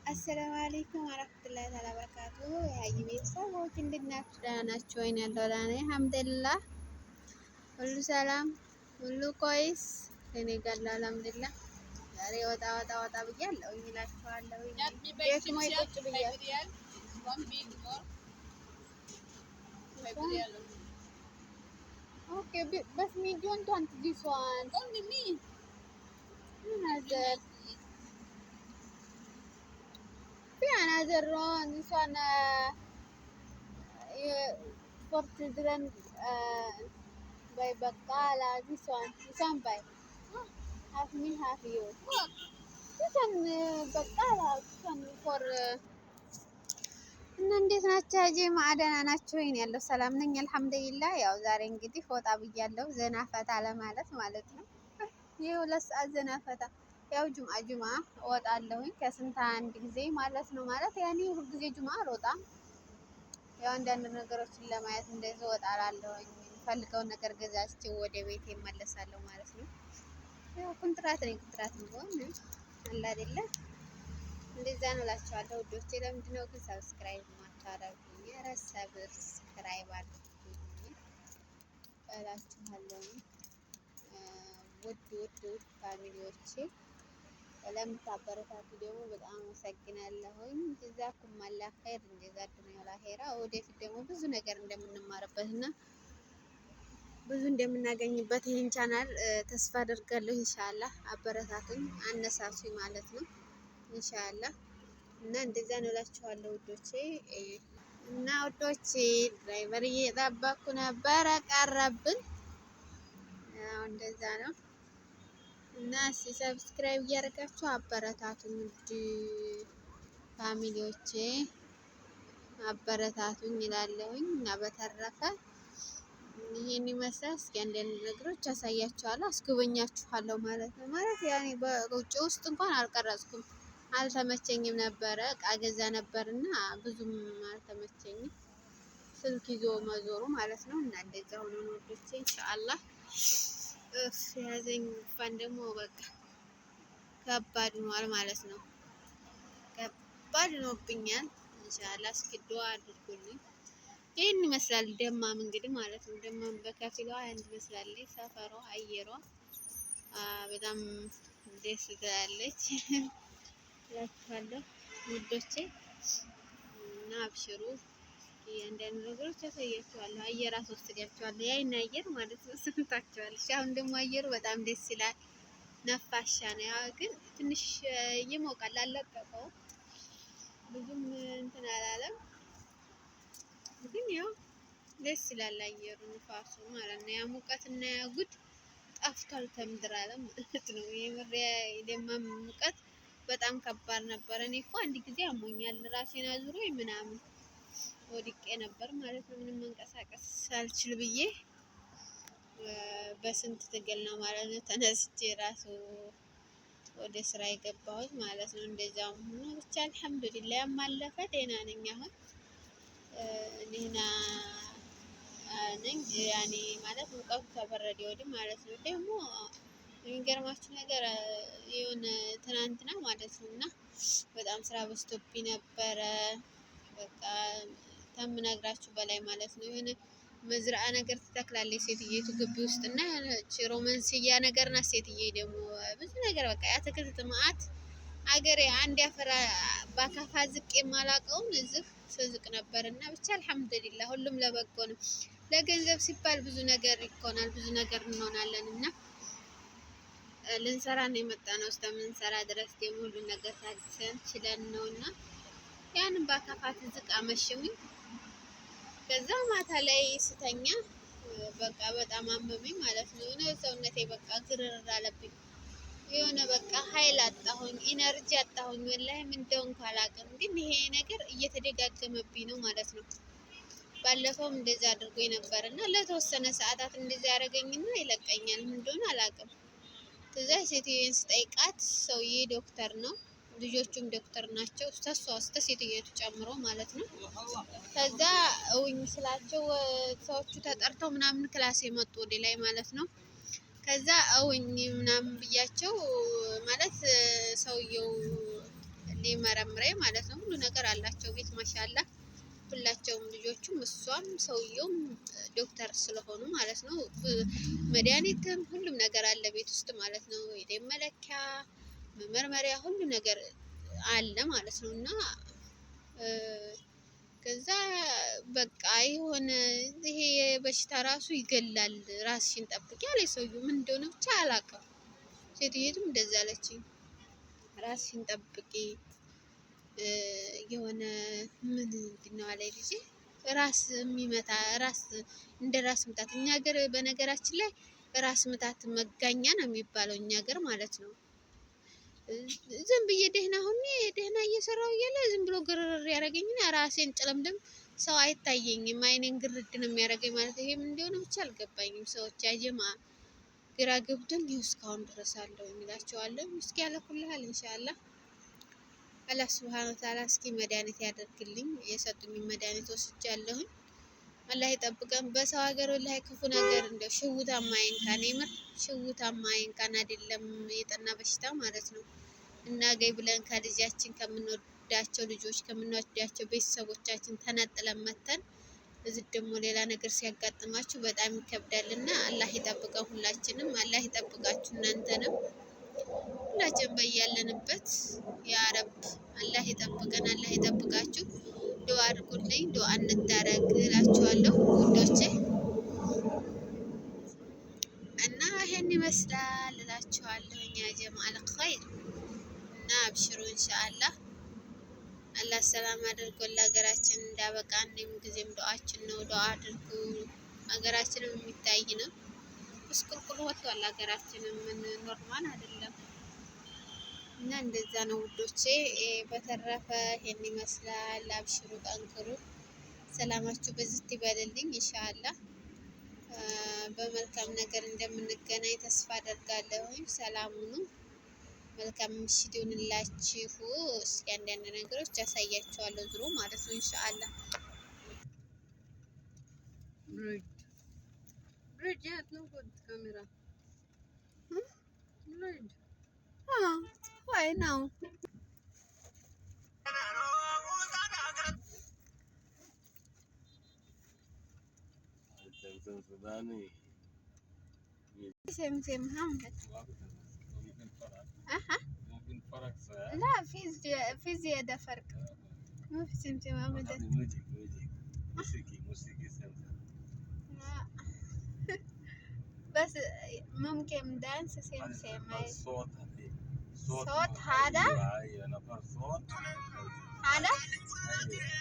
السلام عليكم ورحمة الله تعالى وبركاته። የሀይ ቤተሰቦች እንዴት ናችሁ? ደህና ናችሁ ወይ? ያለው ደህና ነኝ الحمد لله። ሁሉ ሰላም፣ ሁሉ كويس ከእኔ ጋር الحمد لله። ዛሬ ወጣ ወጣ ወጣ ብያለሁ እላችኋለሁ። ደክሞኝ ቁጭ ብያለሁ። Okay, but me don't want this one. Only me. Another. في another one. This one for children by Bakala. This one. This one by half me, half you. What? This one Bakala. This one for እና እንዴት ናቸው? ጀማ ደህና ናቸው ወይ? ያለው ሰላም ነኝ አልሐምዱሊላህ። ያው ዛሬ እንግዲህ ወጣ ብያለሁ ዘና ፈታ ለማለት ማለት ነው። ይህ 2 ሰዓት ዘና ፈታ ያው ጁምአ ጁምአ እወጣለሁኝ ከስንት አንድ ጊዜ ማለት ነው። ማለት ያኔ ሁልጊዜ ጁምአ አልወጣም። ያው አንዳንድ ነገሮችን ለማየት እንደዚህ እወጣላለሁኝ። የምፈልገውን ነገር ገዛዝቼ ወደ ቤት እመለሳለሁ ማለት ነው። ያው ኩንትራት ነኝ፣ ኩንትራት ቢሆን አለ አይደለ እንደዛ ነው እላችኋለሁ ውዶቼ። ለምንድን ነው ግን subscribe ማታደርጉኝ? ኧረ subscribe አድርጉኝ እላችኋለሁ። ውድ ውድ ውድ family ዎቼ ለምታበረታቱ ደግሞ በጣም አመሰግናለሁኝ። جزاكم الله خير جزاء الدنيا والآخرة። ወደፊት ደግሞ ብዙ ነገር እንደምንማርበት እና ብዙ እንደምናገኝበት ይህን ቻናል ተስፋ አደርጋለሁ። ኢንሻአላህ አበረታቱኝ፣ አነሳሱኝ ማለት ነው ኢንሻአላህ። እና እንደዛ ነው እላችኋለሁ ውዶቼ። እና ውዶቼ driver እየጠበቅኩ ነበረ፣ ቀረብን። ያው እንደዛ ነው። እና እስኪ subscribe እያደረጋችሁ አበረታቱኝ ውድ family ዎቼ፣ አበረታቱኝ እላለሁኝ። እና በተረፈ ይሄን ይመስላል። እስኪ አንዳንድ ነገሮች አሳያችኋለሁ፣ አስጎበኛችኋለሁ ማለት ነው። ማለት ያኔ በውጭ ውስጥ እንኳን አልቀረጽኩም፣ አልተመቸኝም ነበረ። እቃ ገዛ ነበርና ብዙም አልተመቸኝም ስልክ ይዞ መዞሩ ማለት ነው። እና እንደዛ ሆኖ ነው ውዶቼ። ኢንሻአላህ እፍ የያዘኝ ጉንፋን ደግሞ በቃ ከባድ ሆኗል ማለት ነው። ከባድ ሆኖብኛል። ኢንሻአላህ እስኪ ዱአ አድርጉልኝ። ይህን ይመስላል ደማም እንግዲህ ማለት ነው። ደማም በከፊሏ አንድ ይመስላለች። ሰፈሯ፣ አየሯ በጣም ደስ ትላለች እላችኋለሁ ውዶቼ። እና አብሽሩ አንዳንድ ነገሮች ያሳያችኋለሁ። አየር አስወስዳችኋለሁ። የአይን አየር ማለት ነው። ሰምታችኋል። አሁን ደግሞ አየሩ በጣም ደስ ይላል። ነፋሻ ነው። ያው ግን ትንሽ ይሞቃል። አልለቀቀውም፣ ብዙም እንትን አላለም። ግን ያው ደስ ይላል አየሩ ንፋሱ ማለት ነው። ያ ሙቀት እና ያ ጉድ ጠፍቷል ከምድር ዓለም ማለት ነው። የምር የደማም ሙቀት በጣም ከባድ ነበር። እኔ እኮ አንድ ጊዜ አሞኛል፣ ራሴን አዙሮ ምናምን ወድቄ ነበር ማለት ነው። ምንም መንቀሳቀስ አልችል ብዬ በስንት ትግል ነው ማለት ነው ተነስቼ ራሱ ወደ ስራ የገባሁት ማለት ነው። እንደዛውም ሆኖ ብቻ አልሐምዱሊላህ ያም አለፈ፣ ደህና ነኝ አሁን ደህና ነኝ። ያኔ ማለት ሙቀቱ ከበረደ ወዲህ ማለት ነው። ደግሞ የሚገርማችሁ ነገር የሆነ ትናንትና ማለት ነው እና በጣም ስራ በዝቶብኝ ነበረ። በቃ ከምነግራችሁ በላይ ማለት ነው። የሆነ መዝራአ ነገር ትተክላለች ሴትየቱ ግቢ ውስጥ እና የሆነች ሮማንስያ ነገር ናት። ሴትዬ ደግሞ ብዙ ነገር በቃ የአትክልት መዓት አገሬ አንድ ያፈራ በአካፋ ዝቅ የማላውቀውን እዚህ ስዝቅ ነበር እና ብቻ አልሐምዱሊላህ ሁሉም ለበጎ ነው። ለገንዘብ ሲባል ብዙ ነገር ይኮናል፣ ብዙ ነገር እንሆናለን እና ልንሰራ ነው የመጣ ነው። እስከምንሰራ ድረስ ደግሞ ሁሉን ነገር ታግሰን ችለን ነው እና ያንን በአካፋ ትዝቅ አመሸሁኝ። ከዛ ማታ ላይ ስተኛ በቃ በጣም አመመኝ ማለት ነው። የሆነ ሰውነቴ በቃ ግርር አለብኝ። የሆነ በቃ ኃይል አጣሁኝ፣ energy አጣሁኝ። ወላሂ ምን እንደሆንኩ አላውቅም፣ ግን ይሄ ነገር እየተደጋገመብኝ ነው ማለት ነው። ባለፈውም እንደዛ አድርጎኝ ነበር እና ለተወሰነ ሰዓታት እንደዛ ያደረገኝና ይለቀኛል። ምን እንደሆነ አላውቅም። ከዛ ሴትዮን ስጠይቃት ሰውዬ ዶክተር ነው፣ ልጆቹም ዶክተር ናቸው፣ እሷ እስከ ሴትዮቱ ጨምሮ ማለት ነው። ከዛ እውኝ ስላቸው ሰዎቹ ተጠርተው ምናምን class የመጡ ወደ ላይ ማለት ነው። ከዛ እውኝ ምናምን ብያቸው ማለት ሰውየው ሊመረምረኝ ማለት ነው። ሁሉ ነገር አላቸው ቤት ማሻላ ሁላቸውም ልጆቹም እሷም ሰውየውም ዶክተር ስለሆኑ ማለት ነው። መድኃኒትም ሁሉም ነገር አለ ቤት ውስጥ ማለት ነው። የደም መለኪያ መመርመሪያ ሁሉ ነገር አለ ማለት ነው። እና ከዛ በቃ የሆነ ይሄ በሽታ ራሱ ይገላል፣ ራስሽን ጠብቂ አለ ሰውየው። ምን እንደሆነ ብቻ አላውቅም። ሴትዮቱም እንደዛ አለችኝ፣ ራስሽን ጠብቂ የሆነ ምንድን ነው አለ ልጄ፣ ራስ የሚመታ ራስ እንደ ራስ ምታት። እኛ ሀገር በነገራችን ላይ ራስ ምታት መጋኛ ነው የሚባለው እኛ ሀገር ማለት ነው። ዝም ብዬ ደህና ሁኜ ደህና እየሰራው እያለ ዝም ብሎ ግርር ያደረገኝና ራሴን ጭለምድም ሰው አይታየኝም፣ አይኔን ግርድ ነው የሚያደርገኝ ማለት ነው። ይሄም እንደሆነ ብቻ አልገባኝም። ሰዎች ያጀማ ግራ ገብቶኝ ይኸው እስካሁን ድረስ አለው እላቸዋለሁ። እስኪ ያለኩልሃል ኢንሻአላህ አላህ ሱብሃነሁ ወተዓላ እስኪ መድኃኒት ያደርግልኝ። የሰጡኝን መድኃኒት ወስጃለሁኝ። አላህ ይጠብቀን። በሰው ሀገር ወላሂ ክፉ ነገር እንደው ሽውታማ አይንካን፣ የምር ሽውታማ አይንካን። አይደለም የጠና በሽታ ማለት ነው። እናገኝ ብለን ከልጃችን ከምንወዳቸው ልጆች ከምንወዳቸው ቤተሰቦቻችን ተነጥለን መተን እዚህ ደግሞ ሌላ ነገር ሲያጋጥማችሁ በጣም ይከብዳልና አላህ ይጠብቀን ሁላችንም። አላህ ይጠብቃችሁ እናንተንም ሁላችን በያለንበት ያ ረብ አላህ ይጠብቀን፣ አላህ ይጠብቃችሁ። ዱአ አድርጉልኝ፣ ዱአ እንዳረግ እላችኋለሁ ውዶቼ። እና ይሄን ይመስላል እላችኋለሁ። እኛ ጀማዓል ኸይር እና አብሽሩ ኢንሻአላህ። አላህ ሰላም አድርጎ ለሀገራችን እንዳበቃን ጊዜም ዱአችን ነው። ዱአ አድርጉ። ሀገራችንም የሚታይ ነው። ምስቅልቅሉ ወጥቷል። ሀገራችንም ምን normal አይደለም። እና እንደዛ ነው ውዶቼ። በተረፈ ይሄን ይመስላል። አብሽሩ፣ ጠንክሩ። ሰላማችሁ በዝት ይበልልኝ ኢንሻአላህ። በመልካም ነገር እንደምንገናኝ ተስፋ አደርጋለሁኝ። ሰላም ሁኑ። መልካም ምሽት ይሁንላችሁ። እስኪ አንዳንድ ነገሮች ያሳያችኋለሁ ዝሮ ማለት ነው ኢንሻአላህ። Blurred, yeah, no good camera. Blurred. Why now? Same same أها. ممكن فرق صح؟ لا، في زيادة فرق، ما في same same أبدا. music music موسيقي موسيقي same. لا. بس ممكن dance same same. الصوت هذه صوت هذا؟ ايوه ايوه نفر صوت. هذا. ايوه.